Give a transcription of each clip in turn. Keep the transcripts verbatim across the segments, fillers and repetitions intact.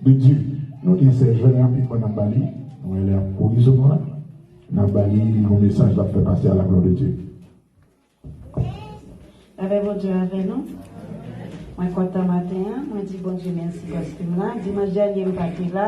de Dieu. Nou gen sè Jeanne Rapidman n ap ba li. Nou wè lè ap kouri sou nou la. N ap ba li yon mesaj l ap fè pase a la glwa de Dieu. Avè Bondye avè nou. Mwen kontan maten an. Mwen di Bondye mèsi paske m la. Dimanch dènye m pa te la.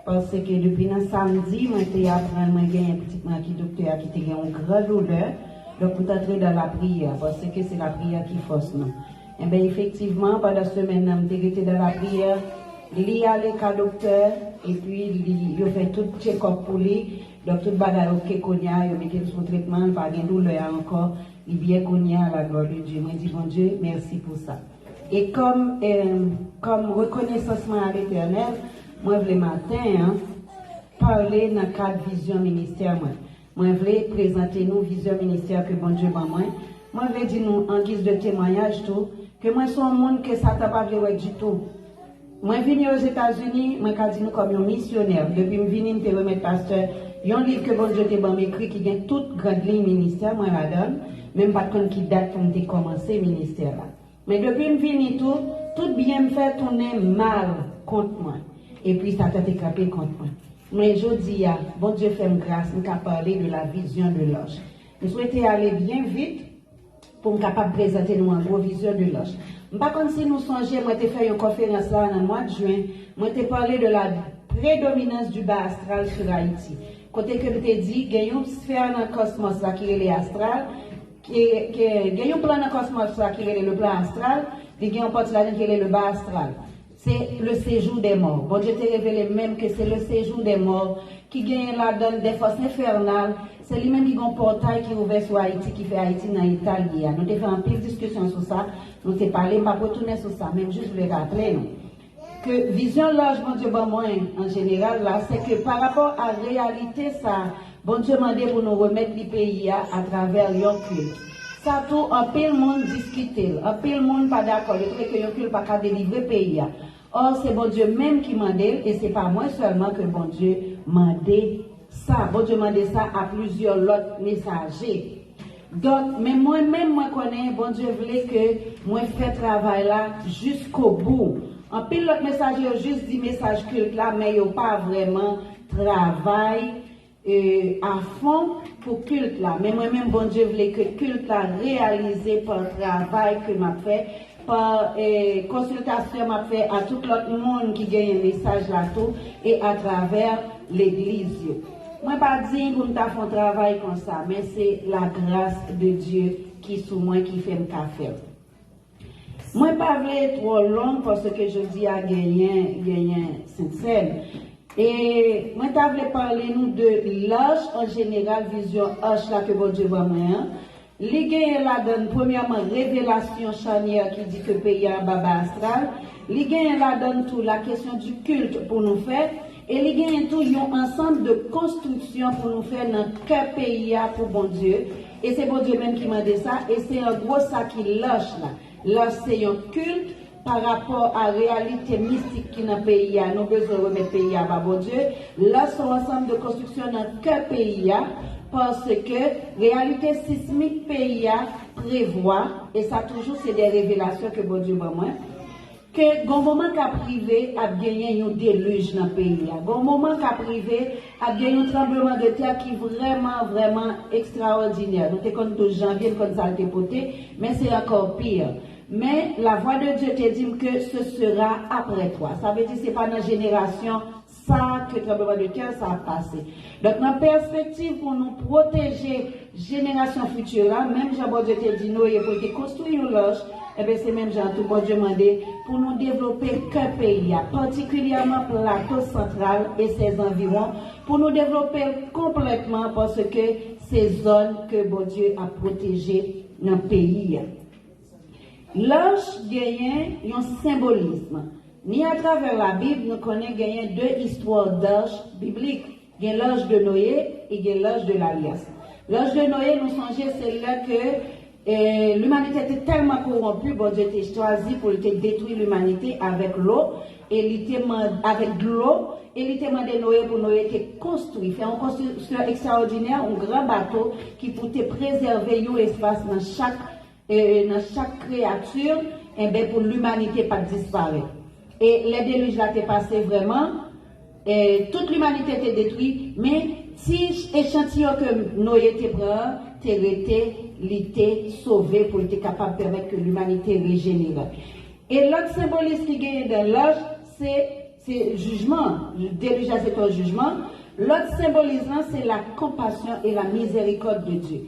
Paske depi nan samdi, mwen te aprann mwen genyen pitit mwen ki doktè a ki te gen yon gran doulè. Donk, m t antre dan lapriyè, paske se lapriyè ki fòs nou. Enben, efektivman, pandan semèn nan, m te rete dan lapriyè, li ale ka doktè, epi li, yo fè tout tchekòp pou li. Donk, tout bagay oke kounye a, yo mete l sou tretman, l pa gen doulè a ankò. Li byen kounye a, la glwa de Dye. Mwen di Bondye, mèsi pou sa. E kòm, eh, kòm rekonesans mwen a Letènèl, mwen vle maten an pale nan kad vizyon ministè mwen. Mwen vle prezante nou vizyon ministè ke Bondye ban mwen. Mwen vle di nou, an giz de temwayaj tou, ke mwen se yon moun ke Satan pa vle wè ditou. Mwen vini Ozetazini, mwen ka di nou kòm yon misyonè. Depi m vini, m te remèt pastè yon liv ke Bondye te ban m ekri ki gen tout grand liy ministè mwen ladan l, men m pa t konn ki dat pou m te kòmanse ministè la. Men depi m vini tou, tout byen m fè tounen mal kont mwen. Epi Satan te kanpe kont mwen. Men jodi a, Bondye fè m gras, m ka pale de la vision de l'ange. M swete ale byen vit pou m kapab prezante nou an gwo vizyon de l'ange. M pa konn si nou sonje, mwen te fè yon konferans la nan mwa jen, mwen te pale de la prédominance du bas astral sur Haïti. Kote ke m te di, gen yon sfè nan kòsmòs la ki rele astral, ke, ke, gen yon plan nan kòsmòs la ki rele le plan astral, li gen yon pati ladan ki rele le bas astral. Se le séjour des morts. Bondye te revele m menm ke se le séjour des morts ki genyen ladan l des forces infernales. Se li menm ki gen yon pòtay ki ouvè sou Ayiti, ki fè Ayiti nan eta l ye a. Nou te fè anpil diskisyon sou sa, nou te pale, m p ap retounen sou sa, men m jis vle raple nou ke vizyon laj Bondye ban mwen an jeneral la, se ke pa rapò a reyalite sa, Bondye mande pou nou remèt li peyi a atravè yon kilt. Sa tou, anpil moun diskite l, anpil moun pa dakò, yo twouve ke yon kilt pa ka delivre peyi a. Ò, se Bondye menm ki mande l, e se pa mwen sèlman ke Bondye mande sa. Bondye mande sa a plizyè lòt mesaje. Donk, men mwen menm, mwen konnen Bondye vle ke mwen fè travay la jiskobou. Anpil lòt mesaje yo jis di mesaj kilt la, men yo pa vrèman travay, e, afon pou kilt la. Men mwen menm, Bondye vle ke kilt la reyalize pa travay ke m ap fè, pa, e, konsiltasyon m ap fè a tout lòt moun ki genyen mesaj la tou, e atravè legliz yo. Mwen pa diy pou m ta fè yon travay konsa, men se la grâce de Dieu ki sou mwen ki fè m ka fè l. Mwen pa vle twò long paske jodi a genyen, genyen Sentsèn. E mwen ta vle pale nou de laj an jeneral, vizyon ach la ke Bondye ban mwen an. Li genyen ladan l, premyèman, revelasyon chanyè ki di ke peyi a anba ba astral. Li genyen ladan l tou la kesyon di kilt pou nou fè. E li genyen tou yon ansanm de konstriksyon pou nou fè nan kè peyi a pou Bondye. E se Bondye menm ki mande sa. E se an gwo sa ki laj la. Laj se yon kilt pa rapò a reyalite mistik ki nan peyi a, nou bezwen remèt peyi a ba Bondye. Laj se yon ansanm de konstriksyon nan kè peyi a, paske reyalite sismik peyi a prevwa, e sa toujou se de revelasyon ke Bondye ban mwen, ke gon moman k ap rive, ap genyen yon delij nan peyi a. Gon moman k ap rive, ap gen yon tranbleman de tè ki vrèman, vrèman ekstraòdinè. Nou te konn douz janvye, nou konn sa l te pote, men se ankò pi. Men, la voix de Dieu te di m ke ce sera après toi. Sa vle di se pa nan jenerasyon sa ke tranbleman de tè sa ap pase. Donk, nan pèspektiv pou nou pwoteje jenerasyon fiti la, menm jan Bondye te di Noye pou l te konstwi yon laj, enben, se menm jan tou Bondye mande pou nou devlope kè peyi a, patikilyèman Plato Santral e ses environs, pou nou devlope l konplètman, paske se zòn ke Bondye ap pwoteje nan peyi a. Laj genyen yon senbolism. Ni atravè Labib, nou konnen genyen de istwa d'anj biblik. Gen laj de Noye e gen laj de lalyans. Laj de Noye, nou sonje, se lè ke, e, limanite te tèlman kowonpi, Bondye te chwazi pou l te detwi limanite avèk lo, e li te mande, avèk dlo, e li te mande Noye pou Noye te konstwi, fè yon konstriksyon ekstraòdinè, yon gran bato ki pou te prezève yon espas nan chak e nan chak kreyati, enben, pou limanite pa t disparèt. E lè delij la te pase vrèman, e tout limanite te detwi, men ti echantiyon ke Noye te pran an te rete, li te sove pou l te kapab pèmèt ke limanite rejenere. E lòt senbolis ki genyen nan lach, se, se jijman. Delij la se te yon jijman. Lòt senbolis lan se la compassion et la miséricorde de Dieu.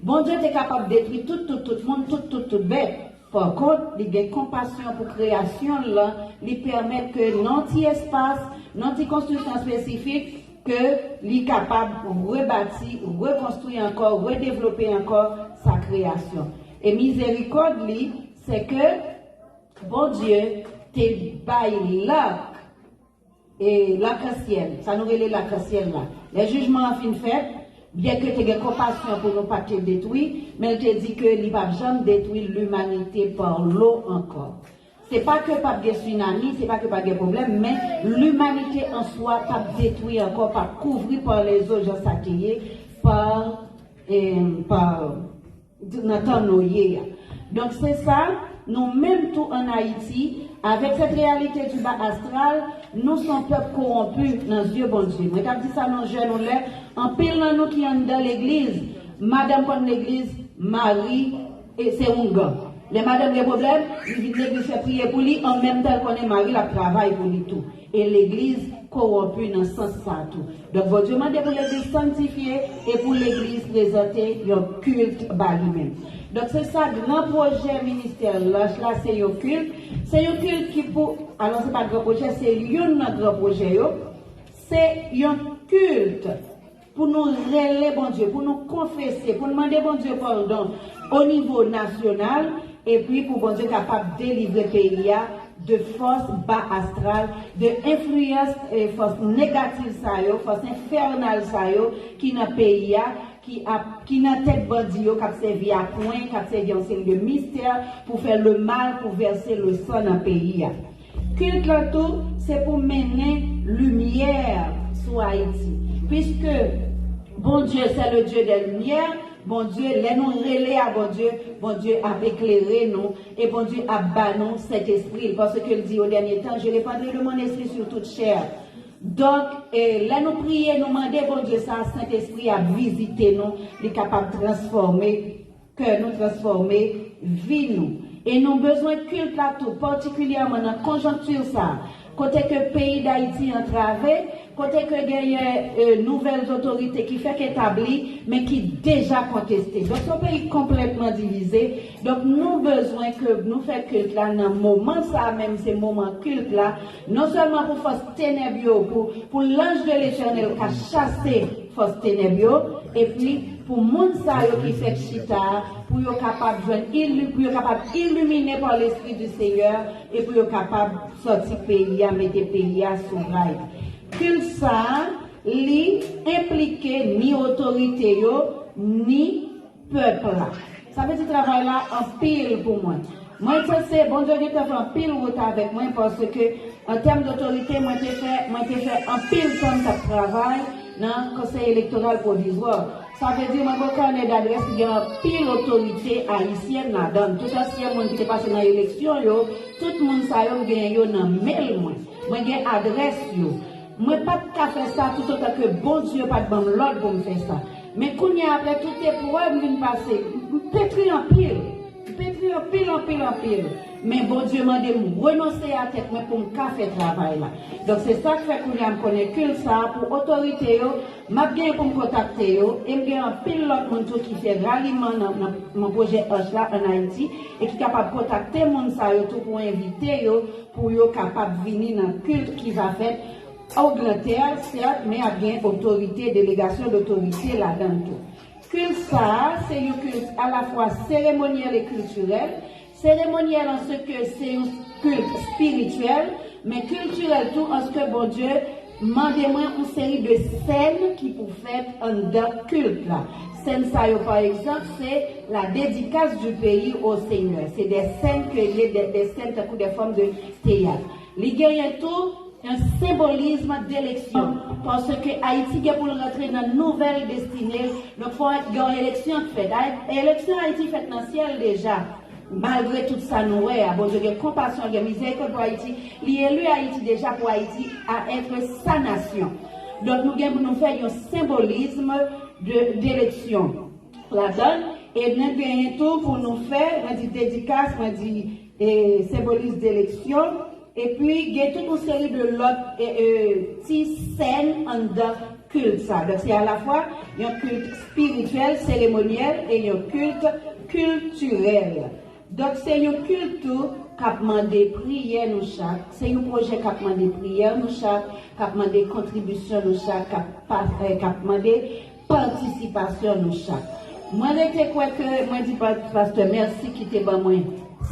Bondye te kapab detwi tout, tout, tout moun, tout, tout, tout bèt. Pa kont, li gen konpasyon pou kreyasyon l lan, li pèmèt ke nan yon ti espas, nan yon ti konstriksyon espesifik, ke li kapab rebati, rekonstwi ankò, redevlope ankò sa kreyasyon. E mizerikòd li, se ke Bondye te bay lak, e lakansyèl, sa nou rele lakansyèl la. Lè jijman an fin fèt, byenke te gen konpasyon pou nou pa te detwi, men l te di ke li p ap janm detwi limanite pa lo ankò. Se pa ke p ap gen tsunami, se pa ke p ap gen pwoblèm, men limanite an swa p ap detwi ankò, p ap kouvri pa lezo jan sa te ye, pa, e, pa nan tan Noye a. Donk, se sa, nou menm tou ann Ayiti, avèk sèt reyalite di ba astral, nou se yon pèp kowonpi nan zye Bondye. Mwen t ap di sa nan jèn yon lè, anpil nan nou ki anndan legliz, madanm konn legliz, mari, e se oungan. Lè madanm gen pwoblèm, li vin legliz fè priye pou li, an menm tan l konnen mari l ap travay pou li tou. E legliz kowonpi nan sans sa tou. Donk, Bondye mande pou legliz sanntifye e pou legliz prezante yon kilt ba li menm. Donk, se sa gran pwojè ministè lach la, se yon kilt. Se yon kilt ki pou, alò, se pa gran pwojè, se youn nan gran pwojè yo. Se yon kilt pou nou rele Bondye, pou nou konfese, pou nou mande Bondye padon o nivo nasyonal, epi pou Bondye kapab delivre peyi a de fòs ba astral, de enfliyans, e, fòs negatif sa yo, fòs enfènal sa yo ki nan peyi a, ki ap, ki nan tèt bandi yo, k ap sèvi a pwen, k ap sèvi yon seri de mistè pou fè lemal, pou vèse lesan nan peyi a. Kilt lan tou, se pou mennen limyè sou Ayiti. Piske Bondye, c'est le Dieu des lumières, Bondye, lè nou rele a Bondye, Bondye ap eklere nou, e Bondye ap ba nou Sentespri l, paske l di, o dènye tan, je répandrai de mon esprit sur toute chair. Donk, e, lè nou priye, nou mande Bondye sa, Sentespri ap vizite nou, li kapab transfòme kè nou, transfòme vi nou. E nou bezwen kilt la tou, patikilyèman nan konjonkti sa a, kote ke peyi Dayiti antrave, kote ke genyen, e, nouvèl otorite ki fèk etabli, men ki deja konteste. Donk, se yon peyi konplètman divize. Donk, nou bezwen ke nou fè kilt la nan moman sa a menm, se moman kilt la, non sèlman pou fòs tenèb yo, pou, pou l'ange de l'Éternel ka chase fòs tenèb yo, epi pou moun sa yo ki fèk chita a, pou yo kapab jwenn ili-, pou yo kapab ilimine pa Lespri di Senyè, e pou yo kapab sòti peyi a, mete peyi a sou ray. Kilt sa a, li enplike ni otorite yo, ni pèp la. Sa vle di travay la anpil pou mwen. Mwen sanse, Bondye gentan fè anpil wout avèk mwen, paske an tèm dotorite, mwen te fè, mwen te fè anpil tan m t ap travay nan Konsèy Elektoral Pwovizwa. Sa vle di, mwen gen yon kanè dadrès ki gen anpil otorite ayisyèn ladan l. Tout ansyen moun ki te pase nan eleksyon yo, tout moun sa yo, m genyen yo nan mel mwen. Mwen gen adrès yo. Mwen pa t ka fè sa toutotan ke Bondye pa t ban m lòd pou m fè sa. Men kounye a, apre tout eprèv m vin pase, m petri anpil. M petri anpil, anpil, anpil. Men Bondye mande m renonse a tèt mwen pou m ka fè travay la. Donk, se sa k fè kounye a m konnen kilt sa a pou otorite yo, m ap genyen pou m kontakte yo, e m gen anpil lòt moun tou ki fè raliman nan, nan, nan pwojè Anch la ann Ayiti, e ki kapab kontakte moun sa yo tou pou envite yo, pou yo kapab vini nan kilt ki va fèt o Grantè, sèt, men ap gen otorite, delegasyon dotorite ladan l tou. Kilt sa a, se yon kilt alafwa seremonyèl e kiltirèl. Seremonyèl an se ke se yon kilt espirityèl, men kiltirèl tou an se ke Bondye mande mwen yon seri de sèn ki pou fèt anndan kilt la. Sèn sa yo, pa egzanp, se la dédicace du pays au Seigneur. Se de sèn ke li ye, de, de sèn tankou de fòm de teyat. Li genyen tou yon senbolism d'eleksyon, paske Ayiti gen pou l rantre nan nouvèl destine l, donk fò gen yon eleksyon k fèt. Ay-, eleksyon Ayiti fèt nan syèl deja. Malgre tout sa nou wè a, Bondye gen konpasyon, gen mizèrikòd pou Ayiti. Li eli Ayiti deja pou Ayiti a être sa nation. Donk nou gen pou nou fè yon senbolism de, d'eleksyon ladan l. E nou genyen tou pou nou fè, mwen di dedikas, mwen di, e, senbolism d'eleksyon. Epi gen tout yon seri de lòt, e, e, ti sèn anndan kilt sa. Donk se alafwa yon kilt espirityèl, seremonyèl e yon kilt kiltirèl. Donk se yon kilt tou k ap mande priyè nou chak, se yon pwojè k ap mande priyè nou chak, k ap mande kontribisyon nou chak, k ap pa, e, k ap mande patisipasyon nou chak. Mwen rete kwè ke, mwen di pa-, pastè mèsi ki te ban mwen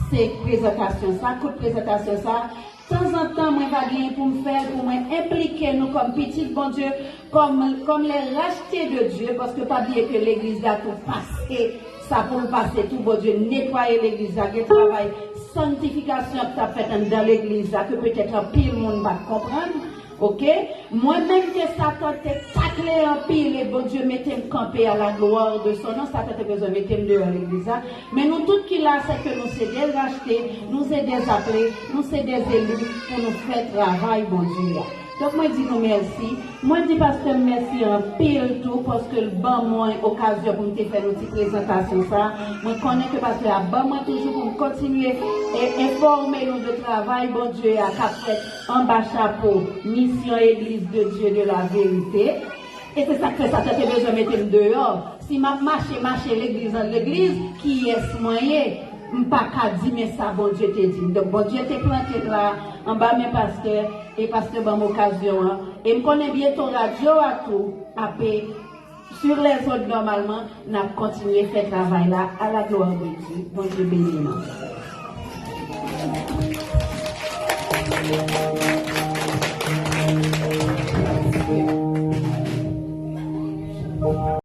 se prezantasyon sa, kout prezantasyon sa. Tanzantan, mwen va genyen pou m fè l, pou mwen enplike nou kòm pitit Bondye, kòm, kòm les rachetés de Dieu, paske pa bliye ke legliz la tou pase sa pou l pase tou. Bondye netwaye legliz la, gen travay santifikasyon k t ap fèt anndan legliz la, ke petèt anpil moun pa t konprann. Oke? Mwen menm ke Satan te takle anpil e Bondye mete m kanpe à la gloire de son nom, Satan te bezwen mete m deyò legliz la. Men nou tout ki la, se ke nou se des rachetés, nou se des appelés, nou se des élus pou nou fè travay Bondye a. Donk mwen di nou mèsi. Mwen di pastè m mèsi anpil tou paske l ban mwen okazyon pou m te fè nou ti prezantasyon sa. Mwen konnen ke pastè a ban mwen toujou pou m kontinye e enfòme nou de travay Bondye a k ap fèt anba chapo Mission Église de Dieu de la Vérité. E se sa k fè Satan te bezwen mete m deyò. Si m ap mache, mache legliz an legliz, kiyès mwen ye? M pa ka di, men sa Bondye te di m. Donk, Bondye te plante m la, anba men pastè, e pastè ban m okazyon an. E m konnen byento radyo a tou ape sur les ondes nòmalman, n ap kontinye fè travay la à la gloire de Dieu. Bondye beni nou.